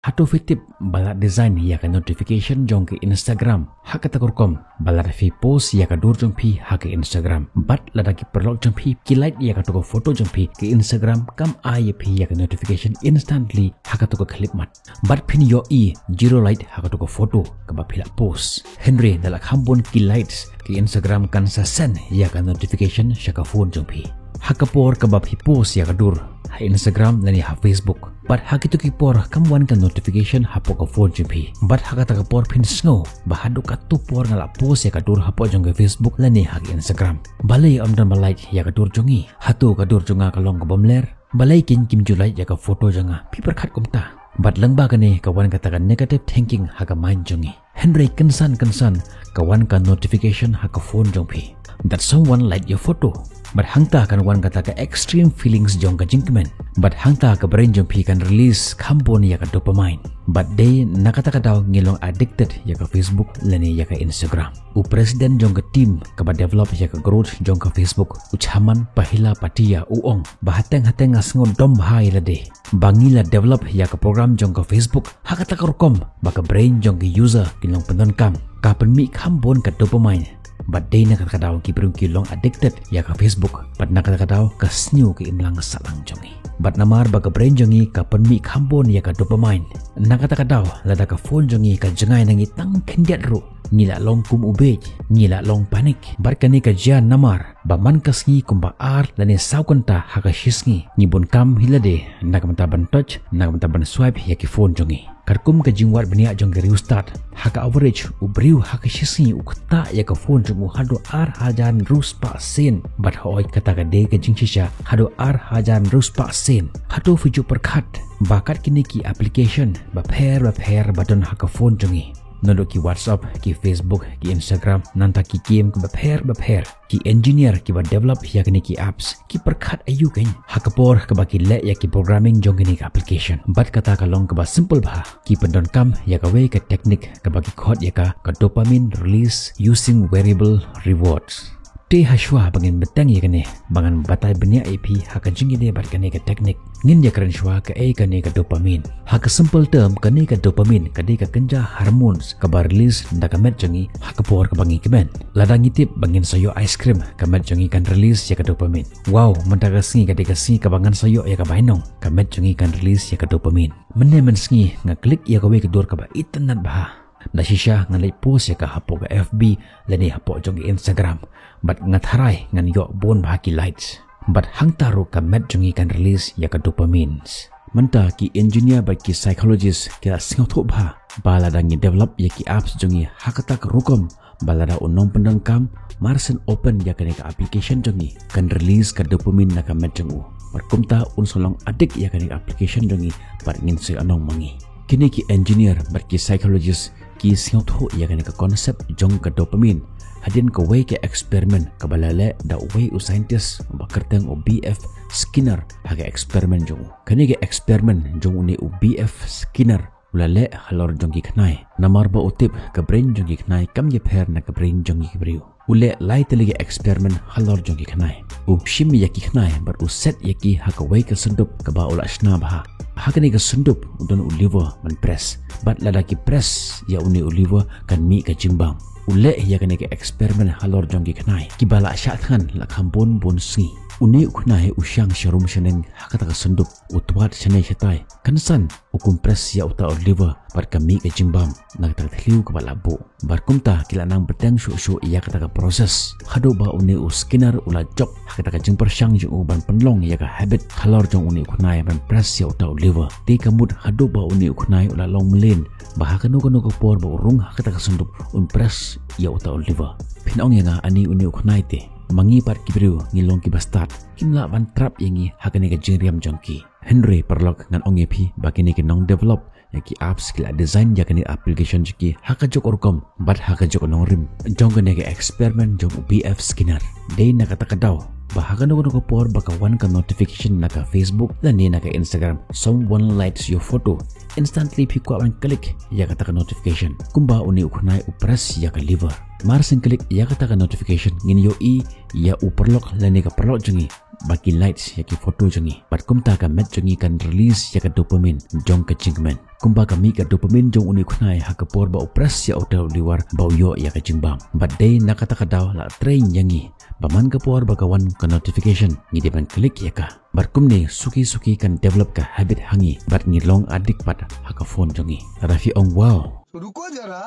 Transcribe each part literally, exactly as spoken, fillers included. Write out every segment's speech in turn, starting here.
Hato phi tip ba la design ïa ka notification jong ka Instagram ha kata ka rukom ba lada phi post ïa ka dur jong phi ha ka Instagram, bad lada ki paralok jong phi ki like ïa kato ka photo jong phi, ka Instagram kam ai ïa phi ïa ka notification instantly ha kato ka khyllipmat. Bad phin ïohi zero like ha kato ka photo kaba phi la post. Hynrei lada kham bun ki likes, ka Instagram kan sa send ïa ka notification sha ka phone jong phi ha ka por kaba phi post ïa ka dur ha Instagram lane ha Facebook. Bad ha kito ki por kam wan ka notification hapoh ka phone jong phi. Bad ha kata ka por phin sngew ba haduh kato por nga la post ïa ka dur hapoh jong ka Facebook lane ha ka Instagram. Balei ym don ba like ïa ka dur jong ngi? Hato ka dur jong nga ka long ka bym ler? Balei kin kim ju like ïa ka photo jong nga? Phi pyrkhat kumta. Bad lyngba kane ka wan kata ka negative thinking ha ka mind jong ngi. Hynrei kynsan kynsan ka wan ka notification ha ka phone jong phi that someone like your photo. Bad hangta kan wan kata ka extreme feelings jong ka jingkmen. Bad hangta ka brain jong phi kan release kham bun ïa ka dopamine. Bad dei na kata ka daw ngi long addicted ïa ka Facebook lane ïa ka Instagram. U president jong ka team kaba develop ïa ka growth jong ka Facebook, u Chairman Pahila Patia, u ong ba hateng hateng nga sngew dom bha ïa lade ba ngi la develop ïa ka program jong ka Facebook ha kata ka rukom ba ka brain jong ka user ki long pyndonkam, ka pynmih kham bun ka dopamine. Bad dei na kata ka daw ki briew ki long addicted ïa ka Facebook. Bad na kata ka daw ka sniew ka imlang sahlang jong ngi. Bad namar ba ka brain jong ngi ka pynmih kham bun ïa ka dopamine, na kata ka daw lada ka phone jong ngi ka jngai na ngi tang khyndiat ruh, ngi la long kum u beit, ngi la long panic. Bad kane ka jia namar ba man ka sngi kumba ar lane saw kynta ha ka shi sngi ngi bun kam hi lade na ka bynta ban touch, na ka bynta ban swipe ïa ki phone jong ngi. Katkum ka jingwad bniah jong ka riewstad, ha ka average u briew ha ka shi sngi u ktah ïa ka phone jong u haduh ar hajar hynriew spah sien. Bad hooid, kata ka dei ka jingshisha, haduh ar hajar hynriew spah sien. Hato phi ju pyrkhat ba kat kine ki application bapher bapher ba don ha ka phone jong ngi, naduh ki WhatsApp, ki Facebook, ki Instagram, nangta ki game ki bapher bapher, ki engineer kiba develop ïa kine ki apps ki pyrkhat aïu keiñ ha ka por kaba ki leh ïa ki programming jong kine ki application? Bad kata ka long kaba simple bha, ki pyndonkam ïa kawei ka technique kaba ki khot ïa ka, ka dopamine release using variable rewards. Te ha shuwa ba ngin bteng ïa kane, ba ngan batai bniah ïa phi ha ka jingïadei bad kane ka technique, ngin ïa kren shuwa kaei kane ka dopamine. Ha ka simple term, kane ka dopamine ka dei ka kynja hormones kaba release da ka met jong ngi ha ka por kaba ngi kmen. Lada ngi tip ba ngin sa ïoh ice cream, ka met jong ngi kan release ïa ka dopamine. Wow, mynta ka sngi ka dei ka sngi kaba ngan sa ïoh ïa ka bainong, ka met jong ngi kan release ïa ka dopamine. Mynne mynsngi nga click ïa kawei ka dur kaba itynnad bha. Da shisha ngan leit post ïa ka hapoh ka F B lane hapoh jong ka Instagram, bad nga tharai ngan ïoh bun bha ki likes. Bad hangta ruh ka met jong ngi kan release ïa ka dopamines. Mynta ki engineer bad ki psychologist ki la sngewthuh bha ba lada ngi develop ïa ki apps jong ngi ha kata ka rukom ba lada u nongpyndonkam mar shen open ïa kane ka application jong ngi, kan release ka dopamine na ka met jong u. Bad kumta un sa long addict ïa kane ka application jong ngi bad ngin sa ïoh nong ma ngi. Kine ki engineer bad ki psychologist ki sngewthuh ïa kane ka concept jong ka dopamine hadien kawei ka experiment kaba la leh da uwei u scientist uba kyrteng u B F Skinner. Ha ka experiment jong u, kane ka experiment jong une u B F Skinner u la leh halor jong ki khnai, namar ba u tip ka brain jong ki khnai kam ïapher na ka brain jong ki briew. U leh lai tylli ki experiment halor jong ki khnai. U shim ïa ki khnai bad u set ïa ki ha kawei ka syndup kaba u la shna bha. Ha kane ka syndup u don u lever ban press, bad lada ki press ïa une u lever kan mih ka jingbam. U leh ïa kane ka experiment halor jong ki khnai kiba la shah thngan la kham bun bun sngi. Une u khnai u shang sharum shaneng ha kata ka syndup, u twad shane shatai. Kynsan u kum press ïa uta u lever bad ka mih ka jingbam na kata ka thliew kaba la buh. Bad kumta ki la nang bteng shuh shuh ïa kata ka process haduh ba une u Skinner u la jop ha kata ka jingpyrshang jong u ban pynlong ïa ka habit halor jong une u khnai ban press ïa uta u lever. Te ka mut haduh ba une u khnai u la long mlien ba ha kano kano ka por ba u rung ha kata ka syndup un press ïa uta u lever. Phin ong ïa nga, ani une u khnai te? Ma ngi pat ki briew ngi long kiba stad, kim lah ban trap ïa ngi ha kane ka jingriam jong ki. Hynrei paralok, ngan ong ïa phi ba kine ki nong develop ïa ki apps ki la design ïa kane application jong ki ha ka juk rukom bad ha ka juk nongrim jong kane ka experiment jong u B F Skinner. Dei na kata ka daw ba ha kano kano ka por ba ka wan ka notification na ka Facebook lane na ka Instagram, "Someone likes your photo," instantly phi kwah ban click ïa kata ka notification. Kumba une u khnai u press ïa ka lever. Mar shen click ïa kata ka notification ngin ïohi ïa u paralok lane ka paralok jong ngi ba ki likes ïa ki photo jong ngi. Bad kumta ka met jong ngi kan release ïa ka dopamine jong ka jingkmen. Kumba ka mih ka dopamine jong une u khnai ha ka por ba u press ïa uta u liver ba u ïoh ïa ka jingbam. Bad dei na kata ka daw la train ïa ngi ba man ka por ba ka wan ka notification ngi dei ban click ïa ka. Bad kumne suki suki kan develop ka habit ha ngi bad ngi long addict pat ha ka phone jong ngi. Lada phi ong wow. रुको जरा,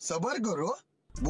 सबर करो।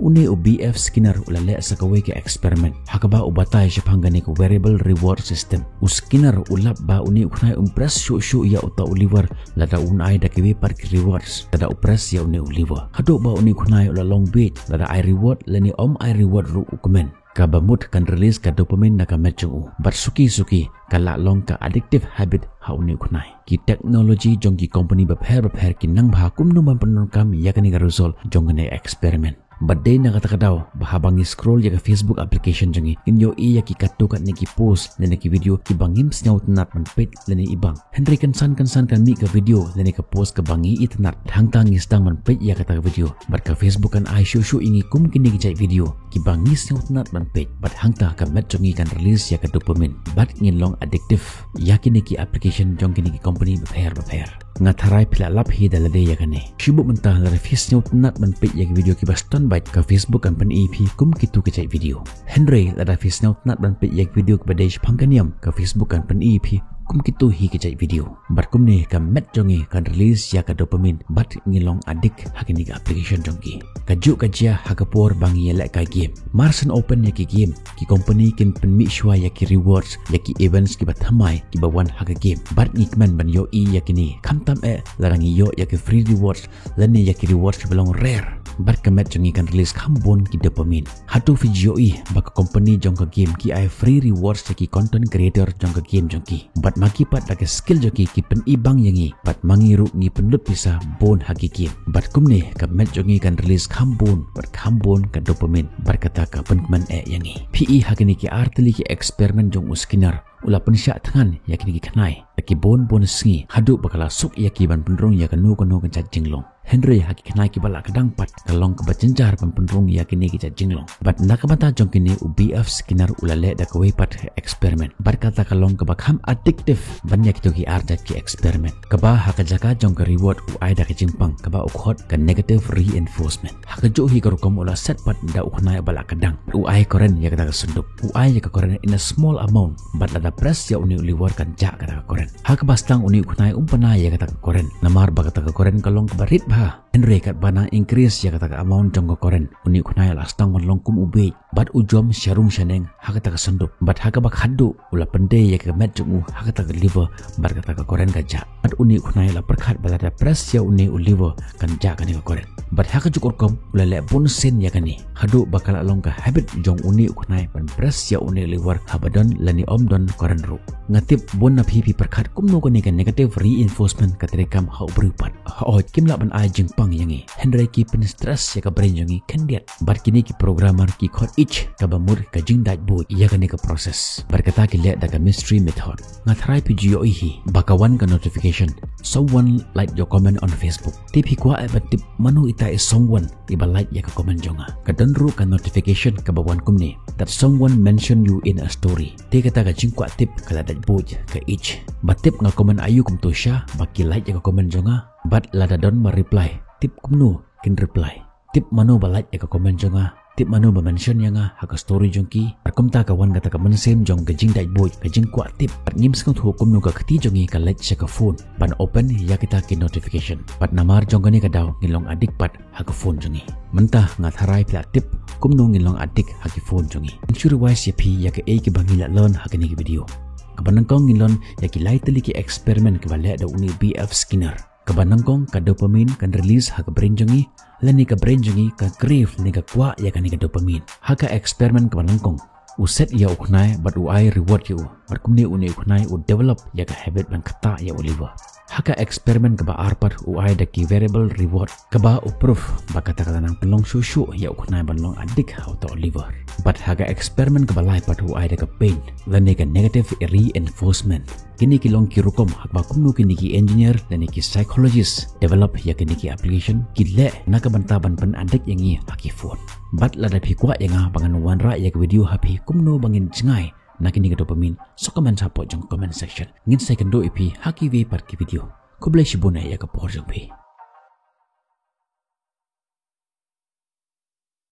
Une u B F Skinner u la leh sa kawei ka experiment ha kaba u batai shaphang kane ka variable reward system. U Skinner u lap ba une u khnai um press shuh shuh ïa uta u liver lada un ai da kiwei pat ki rewards lada u press ïa une u liver. Haduh ba une u khnai u la long bieit lada ai reward lane um ai reward ruh u kmen. Kaba mut kan release ka dopamine na ka met jong u. Bad suki suki ka la long ka addictive habit ha une u khnai. Ki technology jong ki company bapher bapher ki nang bha kumno ban pyndonkam ïa kane ka result jong kane experiment. Bad dei na kata ka daw ba haba ngi scroll ïa ka Facebook application jong ngi, ngin ïohi ïa ki katto katne ki post lane ki video kiba ngim sngewtynnat ban peit lane ibang. Hynrei kynsan kynsan kan mih ka video lane ka post kaba ngi itynnat. Hangta ngi sdang ban peit ïa kata ka video. Bad ka Facebook kan ai shuh shuh ïa ngi kum kine ki jait video kiba ngi sngewtynnat ban peit. Bad hangta ka met jong ngi kan release ïa ka dopamine bad ngin long addictive ïa kine ki application jong kine ki company bapher bapher. Nga tharai phi la lap hi da lade ïa kane. Shu bud mynta lada phi sngewtynnat ban peit ïa ki video kiba stun bait ka Facebook kan pyni ïa phi kum kito ki jait video. Hynrei lada phi sngewtynnat ban peit ïa ki video kiba dei shaphang ka niam ka Facebook kan pyni ïa phi kum kito hi ki jait video. Bad kumne ka met jong ngi kan release ïa ka dopamine bad ngi long addict ha kine ki application jong ki. Kajuh ka jia ha ka por ba ngi ïaleh ka game. Mar shen open ïa ki game ki company kin pynmih shuwa ïa ki rewards ïa ki events kiba thymmai kiba wan ha ka game. Bad ngi kmen ban ïohi ïa kine khamtam eh lada ngi ïoh ïa ki free rewards lane ïa ki rewards kiba long rare. Bad ka met jong ngi kan release kham bun ki dopamine. Hato phi ju ïohi ba ka company jong ka game ki ai free rewards ïa ki content creator jong ka game jong ki. Bad ma ki pat da ka skill jong ki ki pyni bang ïa ngi. Bad ma ngi ruh ngi pynlut pisa bun ha ki game. Bad kumne ka met jong ngi kan release kham bun bad kham bun ka dopamine. Bad kata ka pynkmen eh ïa ngi. Phi i ha kine ki ar tylli ki experiment jong u Skinner. U la pynshah thngan ïa kine ki khnai da ki bun bun sngi haduh ba ka la suk ïa ki ban pynrung ïa kano kano ka jait jinglong. Hynrei ha ki khnai kiba la kdang pat ka long kaba jynjar ban pynrung ïa kine ki jait jinglong. Bad na ka bynta jong kine u B F Skinner u la leh da kawei pat experiment. Bad kata ka long kaba kham addictive ban ïa kito ki ar jait ki experiment. Kaba ha ka jaka jong ka reward u ai da ka jingpang kaba u khot ka negative reinforcement. Ha kajuh hi ka rukom u la set pat da u khnai ba la kdang. U ai current ïa kata ka syndup. U ai ïa ka current in a small amount. Bad lada press ïa une u lever kan jah kata ka current. Ha kaba sdang une u khnai um pynai ïa kata ka current. Namar ba kata ka current ka long kaba rit bha. Hynrei katba nang increase ïa kata ka amount jong ka current, une u khnai la sdang ban long kum u bieit. Bad u jom sharung shaneng ha kata ka syndup. Bad ha kaba khatduh u la pyndei ïa ka met jong u ha kata ka lever bad kata ka current ka jah. Bad une u khnai la pyrkhat ba lada press ïa une u lever kan jah kane ka current. Bad ha kajuh ka rukom u la leh bun sien ïa kane. Haduh ba ka la long ka habit jong une u khnai ban press ïa une u lever haba don lane ym don current ruh. Nga tip bun na phi phi pyrkhat kumno kane ka negative reinforcement ka treikam ha u briew pat. Hooid kim lah ban ai jingpang ïa ngi. Hynrei ki pynstress ïa ka brain jong ngi khyndiat. Bad kine ki programmer ki khot itch kaba mut ka jingdait buit ïa kane ka process. Bad kata ki leh da ka mystery method. Nga tharai phi ju ïohi hi ba ka wan ka notification. Someone like your comment on Facebook. Te phi kwah eh ban tip mano ita i someone iba like ïa ka comment jong nga. Ka don ruh ka notification kaba wan kumne. That someone mention you in a story. Te kata ka jingkwah tip ka la dait buit ka itch. Ba tip nga comment aïu kumto sha ba ki like ïa ka comment jong nga. Bad lada don ba reply. Tip kumno kin reply. Tip mano ba like ïa ka comment jong nga. Tip mano ba mention ïa nga ha ka story jong ki. Bad kumta ka wan kata ka mynsiem jong ka jingdait buit ka jingkwah tip. Bad ngim sngewthuh kumno ka kti jong ngi ka leit sha ka phone ban open ïa kita ki notification. Bad namar jong kane ka daw ngi long addict pat ha ka phone jong ngi. Mynta nga tharai phi la tip kumno ngin long addict ha ki phone jong ngi. Ngan shu revise ïa phi ïa kaei kaba ngi la learn ha kane ka video. Kaba nyngkong ngin learn ïa ki lai tylli ki experiment kiba leh da une u B F Skinner. Kaba nyngkong ka dopamine kan release ha ka brain jong ngi, lane ka brain jong ngi ka crave lane ka kwah ïa kane ka dopamine. Ha ka experiment kaba nyngkong u set ïa u khnai bad u ai reward ïa u. Bad kumne une u khnai u develop ïa ka habit ban ktah ïa u lever. Ha ka experiment kaba ar pat u ai da ki variable reward kaba u proof ba kata ka la nang pynlong shuh shuh ïa u khnai ban long addict ha uta u lever. Bad ha ka experiment kaba lai pat u ai da ka pain lane ka negative reinforcement. Kine ki long ki rukom ha kaba kumno kine ki engineer lane ki psychologist develop ïa kine ki application ki leh na ka bynta ban pynaddict ïa ngi ha ki phone. Bad lada phi kwah ïa nga ba ngan wanrah ïa ka video ha phi kumno ba ngin jngai na kine ki dopamine, sa comment hapoh jong comment section. Ngin sa ïakynduh ïa phi ha kiwei pat ki video. Khublei shibun ïa ka por jong phi.